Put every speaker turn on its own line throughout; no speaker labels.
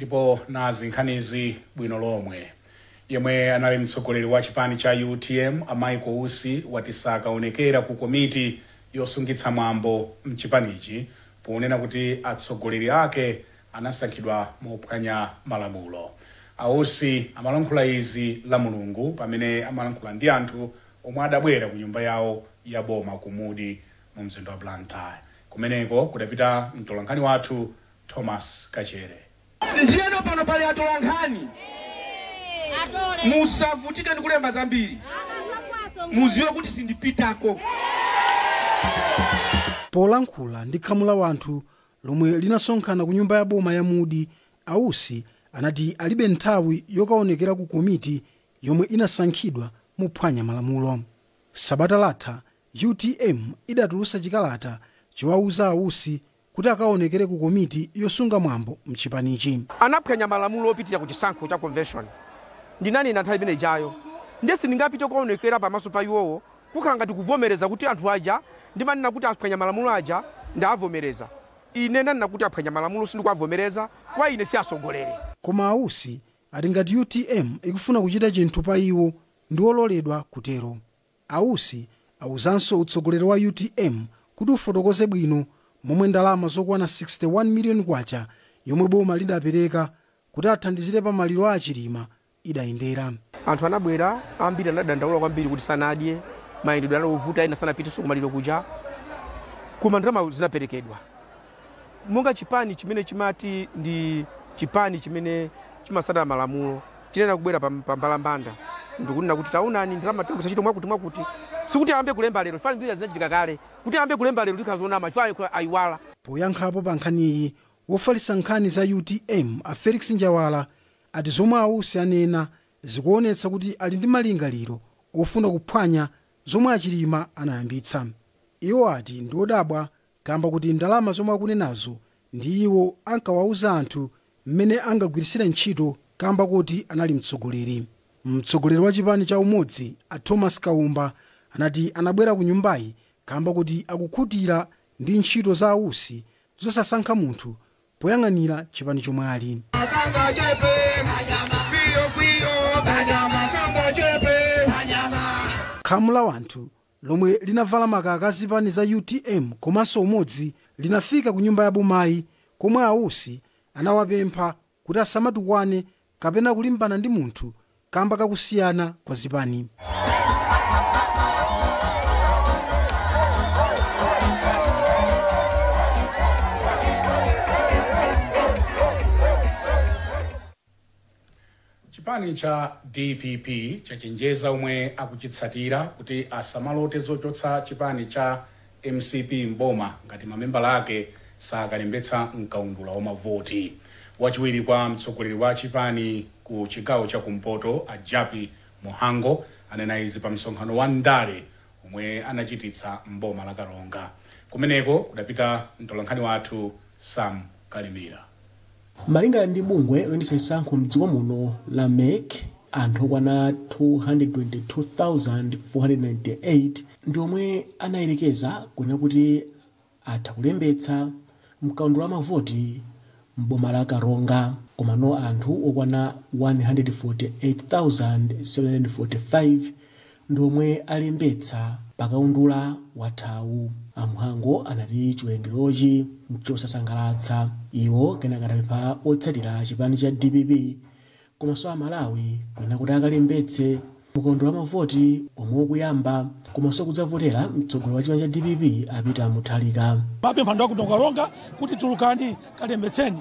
Ndipo nazi nkhanizi bwino lomwe. Yemwe anali mtsogoleri wa chipani cha UTM, a Michael Usi, wati sakaonekera ku komiti yosungitsa mwambo mchipanichi ponena kuti atsogoleri ake anasankhidwa mophwanya malamulo. A Usi amalankhula izi la Mulungu pamene amalankhula ndi anthu omwe adabwera ku nyumba yawo ya boma ku Mudi mu mzinda wa Blantyre. Kumeneko kudapita mtolankhani wathu Thomas Kachere.
Ndiyeno pano pali atolankhani, musavutike ndi kulemba zambiri, muziwe kuti sindipitako.
Polankhula ndi khamu la wanthu lomwe linasonkhana ku nyumba ya boma ya Mudi, a Usi anati alibe nthawi yokaonekera ku komiti yomwe inasankhidwa mophwanya malamulo. Sabata latha UTM idatulutsa chikalata chowauza a Usi kuti akaonekere ku komiti yosunga mwambo mchipanichi.
Anaphwanya malamulo opitira ku chisankho cha convention. Ndinanena nthawi imene ijayo, ndiye sindingapite kukaonekera pamaso pa iwowo, kukhala ngati kuvomereza kuti anthu aja ndimanena kuti aphwanya malamulo aja ndavomereza. Ine ndanena kuti aphwanya malamulo, sindikuwavomereza, kwa ine si atsogoleri.
Koma a Usi ati ngati UTM ikufuna kuchita chinthu pa iwo ndi ololedwa kutero. A Usi awuzanso utsogoleri wa UTM kuti ufotokoze bwino momwe ndalama zokwana 61 miliyoni kwacha yomwe boma lidapereka kuti athandizire pa maliro a Chilima idayendera.
Anthu anabwera ambiri, anadandaula kwambiri kuti sanadye, mayendedwe analovuta, ena sanapitenso kumaliro kuja, koma ndalama zinaperekedwa. Monga chipani chimene chimati ndi chipani chimene chimasatira malamulo, chinena kubwera pa mbalambanda ndikunena kuti taonani ndalama tigwiritsa mwakuti mwakuti, sikuti ayambe kulemba lero, chifukwa mbiri zinachitika kale, kuti ayambe kulemba lero tikazonama chifukwa ayiwala.
Poyankhapo pa nkhaniyi, wofalitsa nkhani za UTM a Felix Njawala ati zomwe a Usi anena zikuonetsa kuti ali ndi malingaliro ofuna kuphwanya zomwe a Chilima anayambitsa. Iwo ati ndi odabwa kamba kuti ndalama zomwe akunenazo ndi iwo ankawauza anthu mmene angagwiritsire ntchito kamba kuti anali mtsogoleri. Mtsogoleri wa chipani cha Umodzi a Thomas Kaumba anati anabwera ku nyumbayi kamba kuti akukhutira ndi ntchito za a Usi zosasankha munthu poyang'anira chipani chomwe ali. Khamu la wanthu lomwe linavala makaka a zipani za UTM komanso Umodzi linafika ku nyumba ya bomayi komwe a Usi anawapempha kuti asamatukwane kapena kulimbana ndi munthu kamba kakusiyana kwa zipani.
Chipani cha DPP chachenjeza omwe akuchitsatira kuti asamalote zochotsa chipani cha MCP mboma ngati mamembala ake sakalembetsa mkaundula wa mavoti. Wachiwiri kwa mtsogoleri wa chipani ku chigawo cha kumpoto a Jappie Mhango anena izi pa msonkhano wa ndale omwe anachititsa mboma la Karonga. Kumeneko kudapita mtolankhani wathu Sam Kalimira.
Malingana ndi bungwe loyendetsa chisankho mdziko muno la MEC, anthu okwana 222,498 ndi omwe anayerekeza kunena kuti atha kulembetsa mkaundula wa mavoti mboma la Karonga, komano anthu okwana 148,745 ndi omwe alembetsa pakaundula wathawu. A Mhango anati chiwerengerochi nchosasangalatsa. Iwo kenaka anapempha otsatira chipani cha DPP komanso Amalawi kunena kuti akalembetse mkaundula wa mavoti omwe ukuyamba komanso kudzavotera mtsogoleri wa chipani cha DPP a Peter Mutharika.
Mapempha anthu akuno Karonga kuti tulukani kalembetseni,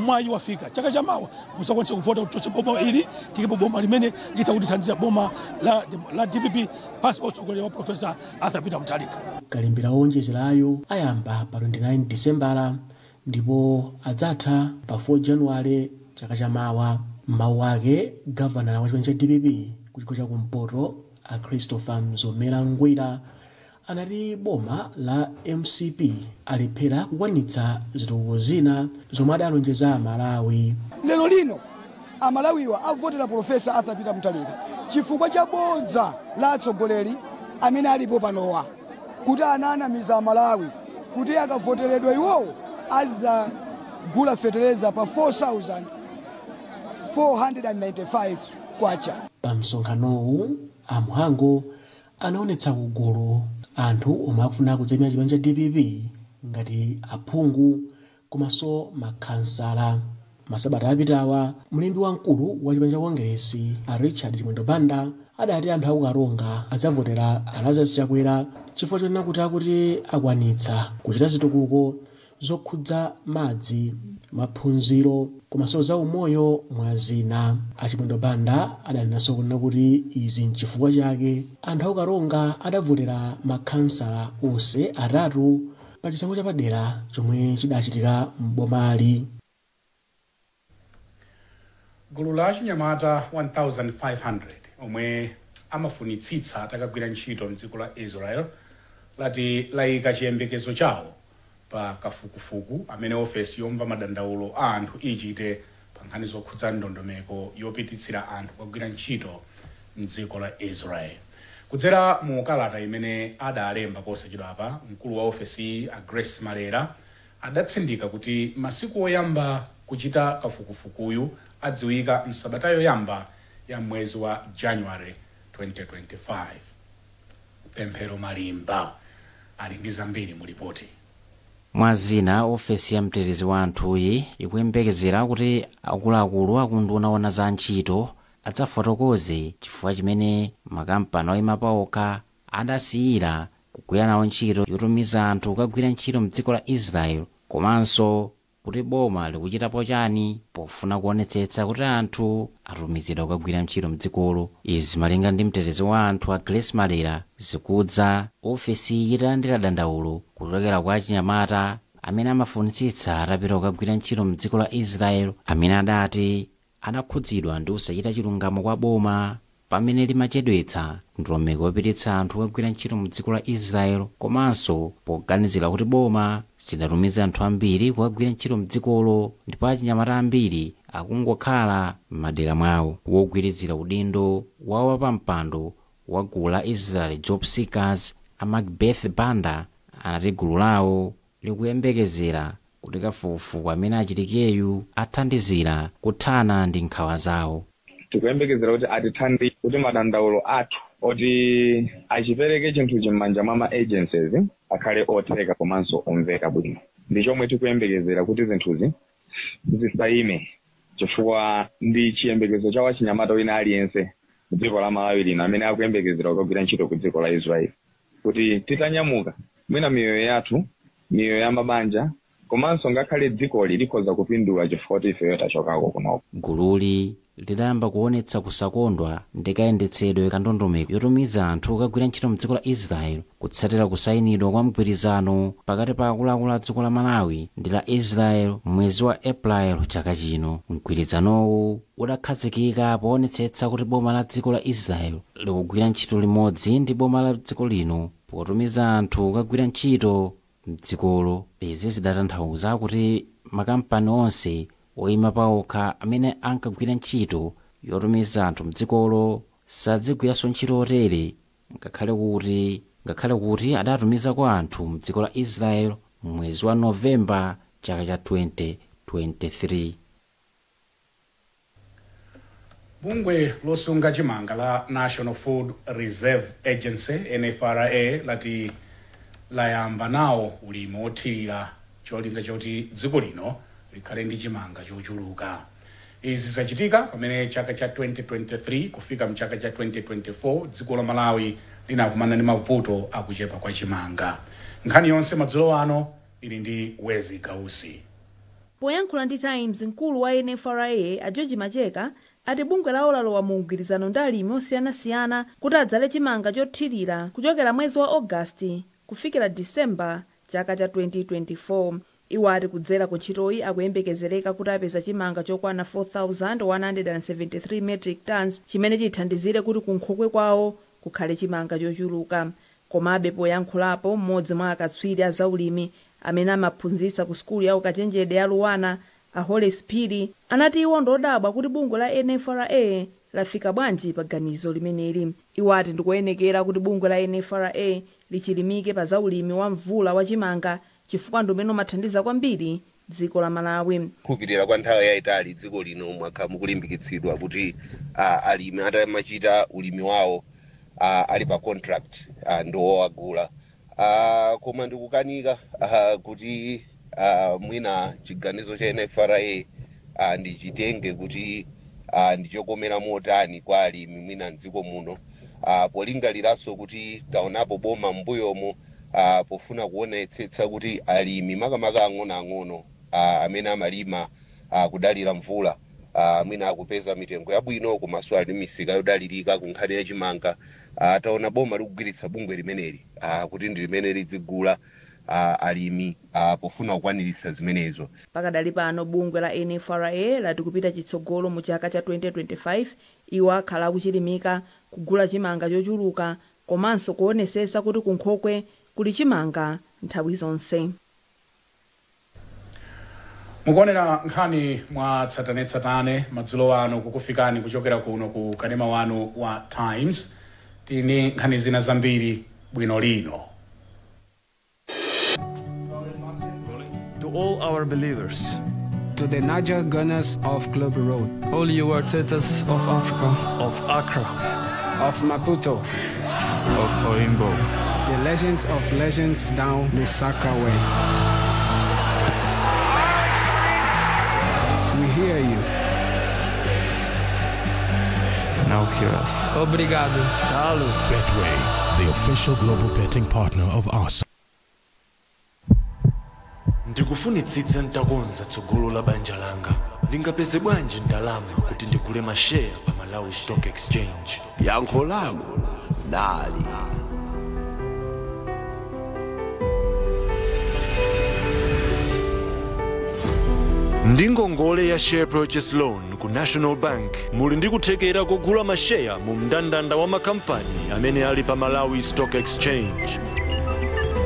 mwayi wafika chaka chamawa musakwanitse kuvota kuti chotse boma ili tilipo boma limene litakutithandiza boma la DPP pansi pa utsogoleri wa Professor Arthur Peter Mutharika.
Kalembera owonjezerayo ayamba pa 29 Disembala ndipo adzatha pa 4 Januwale chaka chamawa. Mawu ake gavanala wa chipani cha DPP ku chigawo cha kumpoto a Christopher Mzomera Ngwira anati boma la MCP alephera kukwanitsa zitukuko zina zomwe adalonjeza Amalawi.
Lero lino Amalawiwa avotera Professor Arthur Peter Mutharika chifukwa cha bodza la atsogoleri amene alipo panowa kuti ananamiza Amalawi kuti akavoteredwa iwowo azagula fetereza pa 4,000 495 kwacha.
Pa msonkhanowu aMhango anaonetsa kugulu anthu omwe akufuna kudzayimira chipani cha DPP ngati aphungu komanso makhansala. Masabata apitawa mlembi wamkulu wa chipani cha Kongeresi a Richard Chimwendo Banda adati anthu akuKaronga adzavotera a Lazarus Chakwera chifukwa chonena kuti akuti akwanitsa kuchita zitukuko zokhudza madzi, maphunziro komanso za umoyo mwa zina. AChimwendo Banda adanenanso kunena kuti izi nchifukwa chake anthu akuKaronga adavotera makhansala onse atatu pa chisankho chapadera chomwe chidachitika m'bomali.
Gulu la achinyamata 1500 omwe amafunitsitsa atakagwira ntchito mdziko la Israel lati layika chiyembekezo chawo pa kafukufuku amene ofesi yomva madandaulo a anthu ichite pa nkhani zokhudza ndondomeko yopititsira anthu kukagwira ntchito mdziko la Israel. Kudzera mu kalata imene adalemba posachedwapa, mkulu wa ofesi a Grace Malera adatsindika kuti masiku oyamba kuchita kafukufukuyu adziwika msabata yoyamba ya mwezi wa January 2025. Pemphero Malimba ali ndi zambiri mu ripoti.
Mwazina, ofesi ya mtetezi wa anthuyi ikuyembekezera kuti akuluakulu akunduna ona za ntchito adzafotokoze chifukwa chimene makampani oyima paokha adasiyira kugwira nawo ntchito yotumiza anthu kukagwira ntchito mdziko la Israel, komanso kuti boma likuchitapo chani pofuna kuonetsetsa kuti anthu atumizidwa kukagwira ntchito mdzikolo. Izi, malinga ndi mtetezi wa anthu a Grace Malera, zikudza ofesi italandira dandaulo kuchokera kwa achinyamata amene amafunitsitsa atapita kukagwira ntchito mdziko la Israel, amene adati adakhudzidwa ndi kusachita chilungamo kwa boma pamene limachedwetsa ndondomeko yopititsa anthu kukagwira ntchito mdziko la Israel, komanso poganizira kuti boma sidatumiza anthu ambiri kukagwira ntchito mdzikolo ndipo achinyamata ambiri akungokhala m'madera mwawo. Wogwirizira udindo wawo wapampando wa gulu la Israel Job Seekers a Macbeth Banda anati gulu lawo likuyembekezera kuti kafukufuku amene achitikeyu athandizira kuthana ndi nkhawa zawo.
Tikuyembekezera kuti atithandize kuti madandaulo athu oti achipereke chinthuchi m'manja mwa ma agencies akhale otheka komanso omveka bwino. Ndi chomwe tikuyembekezera kuti zinthuzi zisayime, chifukwa ndi chiyembekezo cha wachinyamata wina aliyense dziko la Malawi lino amene akuyembekezera kukagwira ntchito ku dziko la Israel, kuti titanyamuka mwina miyoyo yathu, miyoyo ya mabanja komanso ngakhale dzikoli likhoza kupindula chifukwa kuti ifeyo tachokako kunoko.
Gululi lidayamba kuonetsa kusakondwa ndi kayendetsedwe ka ndondomeko yotumiza anthu kukagwira ntchito mdziko la Israel kutsatira kusayinidwa kwa mgwirizano pakati pa akuluakulu a dziko la Malawi ndi la Israel mwezi wa April chaka chino. Mgwirizanowu udakhazikika poonetsetsa kuti boma la dziko la Israel likugwira ntchito limodzi ndi boma la dziko lino potumiza anthu kukagwira ntchito mdzikolo. Izi zidatanthauza kuti makampani onse oyima paokha amene ankagwira ntchito yotumiza anthu mdzikolo sadzigwiranso ntchito otere, ngakhale kuti adatumizako anthu mdziko la Israel mwezi wa Novemba chaka cha 2023.
Bungwe losunga chimanga la National Food Reserve Agency, NFRA, lati layamba nawo ulimi wothirira, cholinga choti dziko lino likhale ndi chimanga chochuluka. Izi zachitika pamene chaka cha 2023 kufika mchaka cha 2024 dziko la Malawi linakumana ndi mavuto akuchepa kwa chimanga. Nkhani yonse madzulo ano ili ndi Wezi Gausi.
Poyankhula ndi Times, mkulu wa NFRA a George Macheka ati bungwe lawo lalowa mu mgwirizano ndi alimi osiyanasiyana kuti adzale chimanga chothirira kuchokera mwezi wa Ogasiti kufikira Disemba chaka cha 2024. Iwo ati kudzera ku ntchitoyi akuyembekezereka kuti apeza chimanga chokwana 4173 metric tons, chimene chithandizire kuti kunkhokwe kwawo kukhale chimanga chochuluka. Komabe, poyankhulapo mmodzi mwa akatswiri a zaulimi amene amaphunzitsa ku sukulu ya ukachenjede ya Luwana, a Horace Phiri, anati iwo ndodabwa kuti bungwe la NFRA lafika bwanji pa ganizo limeneli. Iwo ati ndikoyenekera kuti bungwe la NFRA lichilimike pa zaulimi wa mvula wa chimanga, chifukwa ndi umene umathandiza kwambiri. Dziko la Malawi.
Kupitirira kwa nthawi yayitali, dziko lino mwakhala mukulimbikitsidwa kuti alimi atamachita ulimi wawo ali pa contract ndi wowagula, koma ndikukanika kuti mwina chiganizo cha NFRA ndichitenge kuti ndichokomera motani kwa alimi mwina mdziko muno, polingaliranso kuti taonapo boma m'mbuyomo pofuna kuonetsetsa kuti alimi, makamaka ang'onoang'ono amene amalima kudalira mvula, mwina akupeza mitengo yabwino komanso ali misika yodalirika ku nkhani yachimanga, taona boma likugwiritsa bungwe limeneli kuti ndi limene lidzigula alimi pofuna kukwaniritsa zimenezo.
Pakadali pano, bungwe la NFRA lati kupita chitsogolo mu chaka cha 2025, iwo akhala akuchilimika kugula chimanga chochuluka komanso kuonesesa kuti kunkhokwe kuli chimanga nthawi zonse.
Mukuonera nkhani mwa tsatanetsatane madzulo ano, kukufikani kuchokera kuno ku kanema wanu wa Times. Tili nkhani zina zambiri bwino lino.
To all our believers,
to the Niger Gunners of Club Road,
all you Artetas of Africa, of Accra,
of Maputo,
of Oimbo,
the legends of legends down Lusaka way. We hear you.
Now hear us. Obrigado. Talo.
Betway, the official global betting partner of Arsenal.
Ndikufunitsitsa ntakonza tsogolo la banja langa. Ndingapeze bwanji ndalama kuti ndigule masheya pa Malawi Stock Exchange?
Yankho lako nali.
Ndi ngongole ya share purchase loan ku National Bank, muli ndi kuthekera kugula masheya mu mndandanda wa makampani amene ali pa Malawi Stock Exchange.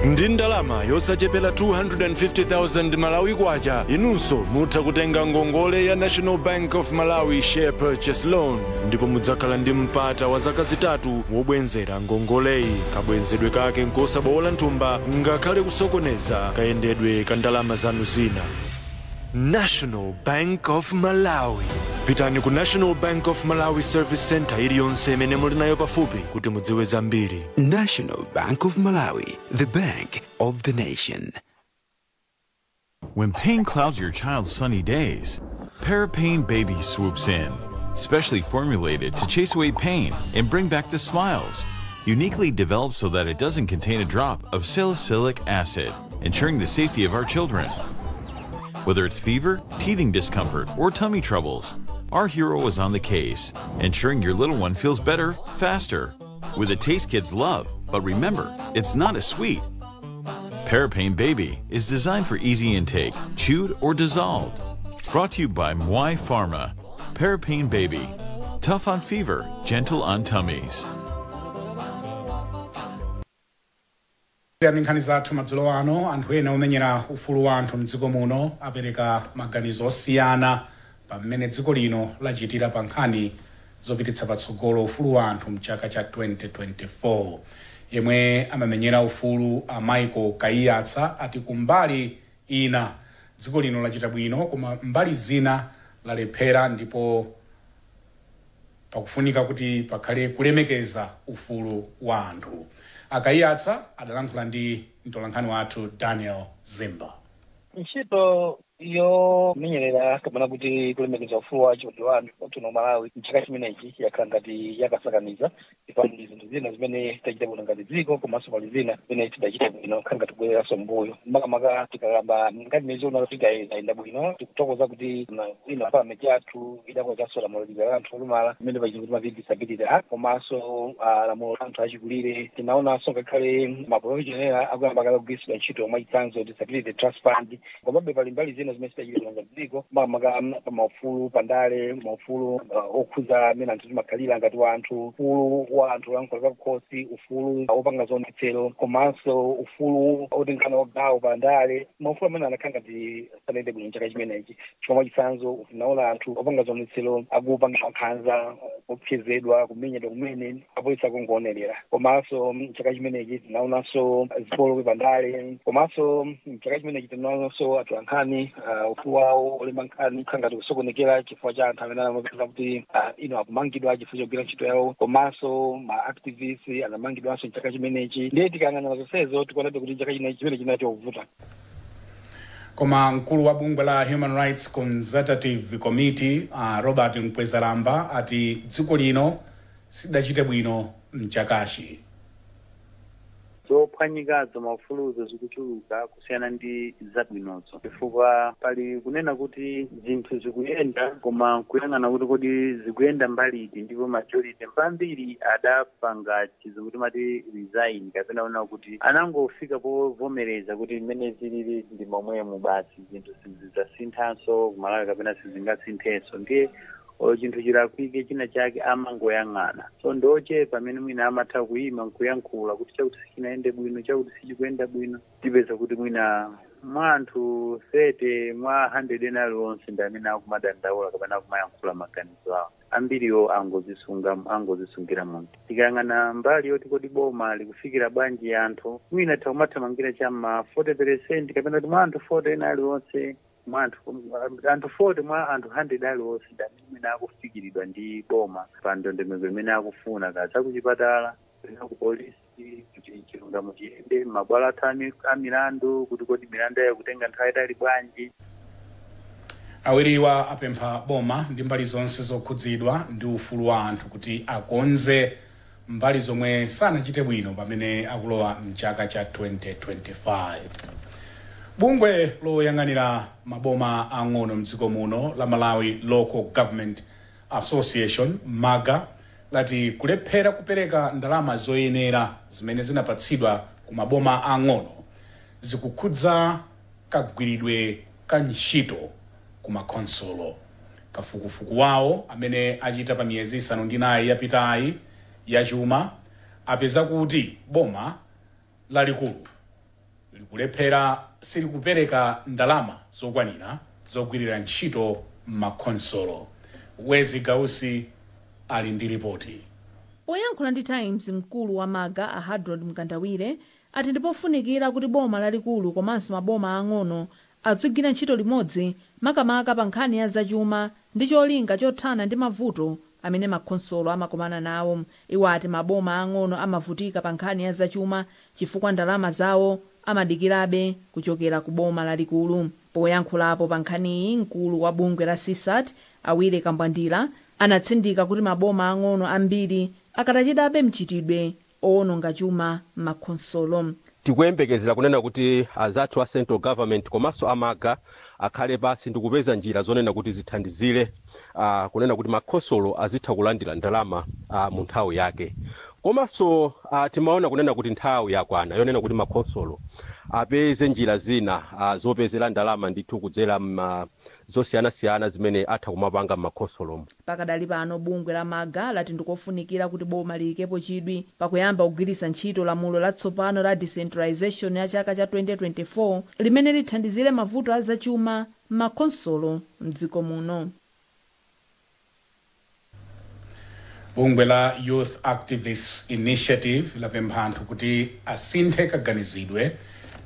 Ndi ndalama yosachepera 250,000 Malawi kwacha, inunso mutha kutenga ngongole ya National Bank of Malawi share purchase loan, ndipo mudzakhala ndi mpata wa zaka 3 wobwenzera ngongoleyi. Kabwenzedwe kake nkosabowola nthumba ngakhale kusokoneza kayendedwe ka ndalama zanu zina. National Bank of Malawi. Pitani ku National Bank of Malawi Service Center iliyonse imene muli nayo pafupi kuti mudziwe zambiri.
National Bank of Malawi, the bank of the nation.
When pain clouds your child's sunny days, Parapain Baby swoops in. Specially formulated to chase away pain and bring back the smiles. Uniquely developed so that it doesn't contain a drop of salicylic acid, ensuring the safety of our children. Whether it's fever, teething discomfort, or tummy troubles, our hero is on the case, ensuring your little one feels better, faster. With a taste kids love, but remember, it's not as sweet. Parapain Baby is designed for easy intake, chewed or dissolved. Brought to you by Mwai Pharma. Parapain Baby. Tough on fever, gentle on tummies.
Ndi nkhani zathu madzulo ano. Anthu ena omenyera ufulu wa anthu mdziko muno apereka maganizo osiyana pamene dziko lino lachitira pa nkhani zopititsa patsogolo ufulu wa anthu mchaka cha 2024. Yemwe amamenyera ufulu a Michael Kaiyatsa ati kumbali ina dziko lino lachita bwino, koma mbali zina lalephera, ndipo pakufunika kuti pakhale kulemekeza ufulu wa anthu. Akaiyatsa adalankhula ndi mtolankhani wathu Daniel Zimba.
Ntchito yomenyerera kapena kuti kulemekeza ufulu wa chibadwidwe wa anthu kuno Malawi mchaka chimenechi yakhala ngati yakasakaniza. Pali zinthu zina zimene tidachita bwino ngati dziko, komanso pali zina zimene tidachita bwino khala ngati kubwereranso mbuyo. Makamaka tikakamba ngati meziona kuti tayenda bwino, tikuthokoza kuti ino parliament yathu idakonzanso lamulo la anthu olumala imene pachizungu timati Disability Act, komanso lamulo la anthu achikulire. Tinaonanso ngakhale ma provision ena akuyamba kale kugwiritsidwa ntchito, mwachitsanzo Disability Trust Fund. Komabe pali mbali zina zimene tidachita bwino ngati dziko, makamaka pa maufulu pandale, maufulu okhuza amene anthu timakhalira ngati wa anthu, ufulu wa anthu olankhula zakukhosi, ufulu wopanga zionetsero, komanso ufulu otengana wagawo pandale. Maufulu amene anakhala ngati sanayende bwino chaka chimenechi, chifukwa mwachitsanzo tinaona anthu opanga zionetsero akupanga nkhanza, kupsezedwa, kumenyedwa kumene apolisi akungoonerera. Komanso chaka chimenechi tinaonanso zipolowe pandale, komanso chaka chimenechi tinaonanso atolankhani Ufulu wawo olemba nkhani kukhala ngati kusokonekera chifukwa cha anthu amene amapeza kuti ino akumangidwa chifukwa chogwira ntchito yawo, komanso ma activists anamangidwanso mchaka chimenechi. Ndiye tikayang'anira zonsezo, tikuonabe kuti chaka chimene china chovuta.
Koma mkulu wa bungwe la Human Rights Consultative Committee, Robert Mkwezalamba, ati dziko lino sidachite bwino mchakachi.
Zophwanyikazo maufuluzo zikuchuluka kusiyana ndi zabwinozo, chifukwa pali kunena kuti zinthu zikuyenda, koma kuyang'ana kuti kodi zikuyenda mbali iti, ndipo majority mbambiri adapanga chizungu timati resign, kapena kunena kuti anangofika povomereza kuti mmene zilili ndi momwemo basi, zinthu sizidzasinthanso kuMalawi kapena sizingasinthenso. Ndiye chinthu chilakwike china chake amangoyang'ana. So ndochepa amene mwina amatha kuyima nkuyankhula kuti chakuti sichinayende bwino, chakuti sichikuyenda bwino. Tipeza kuti mwina mwa anthu 30 mwa 100 ena aliwonse ndi amene akumadandaula kapena akumayankhula maganizo awo. Ambiriwo angozisunga, angozisungira munthu. Tikayang'ana mbali yoti kodi boma likufikira bwanji anthu, mwina tha kumathamangira cham'ma 40%, kapena kuti mwa anthu 40 ena aliwonse, mwa anthu 40 mwa anthu 100 aliwonse ndi amene mwina akufikiridwa ndi boma pa ndondomeko imene akufuna, kaza kuchipatala kapena ku polisi, kuti chilungamo chiyende, mabwalo athu amilandu, kuti kodi milandu yayo kutenga nthawi itali bwanji.
Awiriwa apempha boma ndi mbali zonse zokhudzidwa ndi ufulu wa anthu kuti akonze mbali zomwe sanachite bwino pamene akulowa mchaka cha 2025. Bungwe loyang'anira maboma ang'ono mdziko muno la Malawi Local Government Association, MALGA, lati kulephera kupereka ndalama zoyenera zimene zinapatsidwa ku maboma ang'ono zikukhudza kagwiridwe ka ntchito ku makhonsolo. Kafukufuku wawo amene achita pa miyezi 9 yapitayi yachuma apeza kuti boma lalikulu likulephera, silikupereka ndalama zokwanira zogwirira ntchito m'makhonsolo. Wezi Gausi ali ndi ripoti.
Poyankhula ndi Times, mkulu wa MALGA a Hadrod Mkandawire ati ndipofunikira kuti boma lalikulu komanso maboma ang'ono azigwira ntchito limodzi, makamaka pa nkhani ya zachuma, ndi cholinga chothana ndi mavuto amene makhonsolo amakumana nawo. Iwo ati maboma ang'ono amavutika pa nkhani ya zachuma chifukwa ndalama zawo amadikirabe kuchokera ku boma lalikulu. Poyankhulapo pa nkhaniyi, mkulu wa bungwe la CSAT Awire Kambwandira anatsindika kuti maboma ang'ono ambiri akadachitabe mchitidwe owononga chuma m'makhonsolo.
Tikuyembekezera kunena kuti azathu a central government komanso a MALGA akhale pasi ndi kupeza njira zonena kuti zithandizire kunena kuti makhonsolo azitha kulandira ndalama mu nthawi yake. Komanso timaona kunena kuti nthawi yakwana yonena kuti makhonsolo apeze njira zina zopezera ndalama ndithu kudzera ma zosiyanasiyana zimene atha kumapanga m'makhonsolomo.
Pakadali pano, bungwe la MALGA lati ndikofunikira kuti boma liyikepo chidwi pakuyamba kugwiritsa ntchito lamulo latsopano la decentralization ya chaka cha 2024 limene lithandizire mavuto a zachuma m'makhonsolo mdziko muno.
Bungwe la Youth Activists Initiative lapempha anthu kuti asinthe kaganizidwe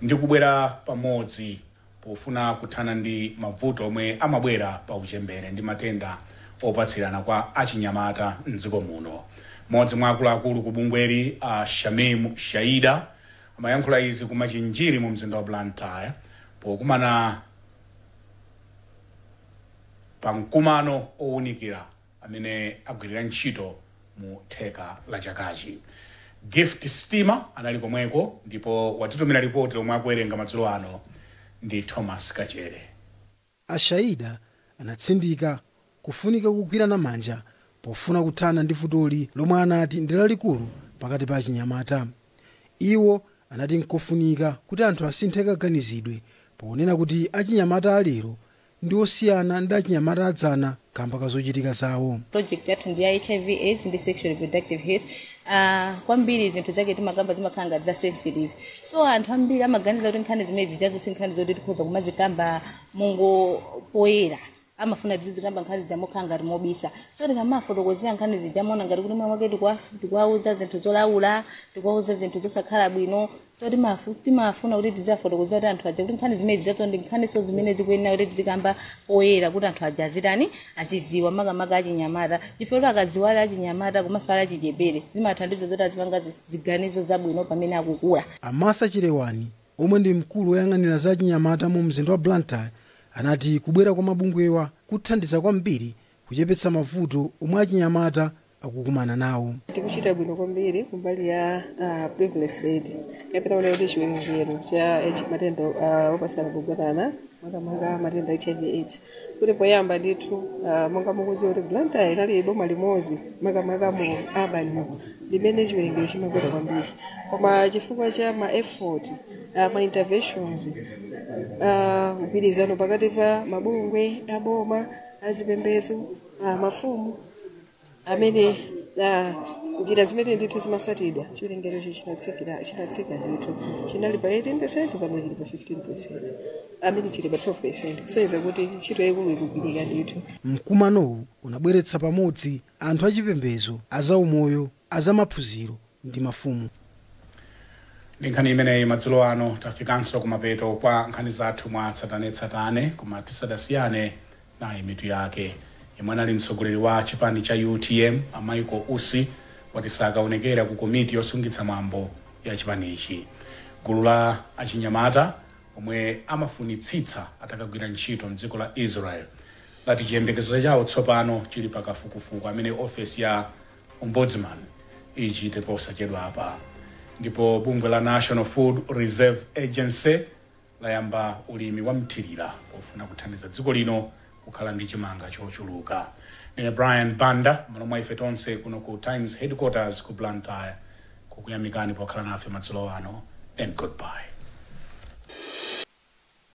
ndi kubwera pamodzi pofuna kuthana ndi mavuto omwe amabwera pa uchembere ndi matenda opatsirana kwa achinyamata mdziko muno. Mmodzi mwa akuluakulu ku bungweli, a Shamim Shaida, amayankhula izi ku Machinjiri mu mzinda wa Blantyre pokumana pa mkumano owunikira amene agwirira ntchito mu theka la chakachi. Gift Steamer anali komweko ndipo watitumira ripoti lomwe akuwerenga madzulo ano ndi Thomas Kachere.
Ashaida anatsindika kufunika kugwirana manja pofuna kuthana ndi vutoli lomwe anati ndi lalikulu pakati pa achinyamata. Iwo anati nkofunika kuti anthu asinthe kaganizidwe ponena kuti achinyamata alero ndi osiyana ndi achinyamata adzana kamba kazochitika zawo.
Project yathu ndi ya HIV AIDS ndi sexual reproductive health. Kwambiri zinthu zake timakamba zimakhala ngati za sensitive, so anthu ambiri amaganiza kuti nkhani zimene zijazo si nkhani zoti tikhoza kumazikamba mungo poyera. Amafuna tizikamba nkhani zija mokhala ngati mobisa. So tikamafotokozera nkhani zija mona ngati kuti mwamwake tikuwauza zinthu zolaula, tikuwauza zinthu zosakhala bwino. So timafuna kuti tiziwafotokozera kuti anthu aja kuti nkhani zimene zijazo ndi nkhaniso zimene zikuyenera kuti tizikamba poyera, kuti anthu aja azitani, aziziwa, makamaka achinyamata, chifukwa kuti akadziwala achinyamata komanso ali achichepere, zimathandiza zoti azipanga ziganizo zabwino pamene akukula.
A Martha Chilewani, omwe ndi mkulu woyang'anira za chinyamata mu mzinda wa Blantyre, anati kubwera kwa mabungwewa kuthandiza kwambiri kuchepetsa mavuto omwe achinyamata akukumana nawo.
Tikuchita bwino kwambiri kumbali ya prevalence rate, kapena kunena kuti chiwerengero cha matenda opatsirana pogonana, makamaka matenda HIV AIDS, kuti poyamba ndithu, monga mukudziwa kuti Blantyre inali boma limodzi, makamaka mu urban, limene chiwerengero chimakwera kwambiri, koma chifukwa cha ma effort, ma interventions, mgwirizano pakati pa mabungwe aboma, azipembedzo, mafumu, amene njira zimene ndithu zimasatidwa, chiwerengerocho chinatsika ndithu. Chinali pa 18%, pano chili pa 15%, amene chili pa 12%, kusonyeza kuti ntchito yaikulu ikugwirika ndithu.
Mkumanowu unabweretsa pamodzi anthu achipembedzo, azaumoyo, azamaphunziro ndi mafumu.
Ndi nkhani imeneyi, madzulo ano tafikanso kumapeto kwa nkhani zathu mwa tsatanetsatane. Koma tisadasiyane, nayi mitu yake. Yemwe anali mtsogoleri wa chipani cha UTM a Michael Usi wati sakaonekera ku komiti yosungitsa mwambo ya chipanichi. Gulu la achinyamata omwe amafunitsitsa atakagwira ntchito mdziko la Israel lati chiyembekezo chawo tsopano chili pakafukufuku amene ofesi ya Ombudsman ichite posachedwa apa. Ndipo bungwe la National Food Reserve Agency layamba ulimi wa mthirira pofuna kuthandiza dziko lino kukhala ndi chimanga chochuluka. Ndine Brian Banda, malo mwa ife tonse kuno ku Times headquarters ku Blantyre, kukuyamikani pokhala nafe madzulo ano, and goodbye.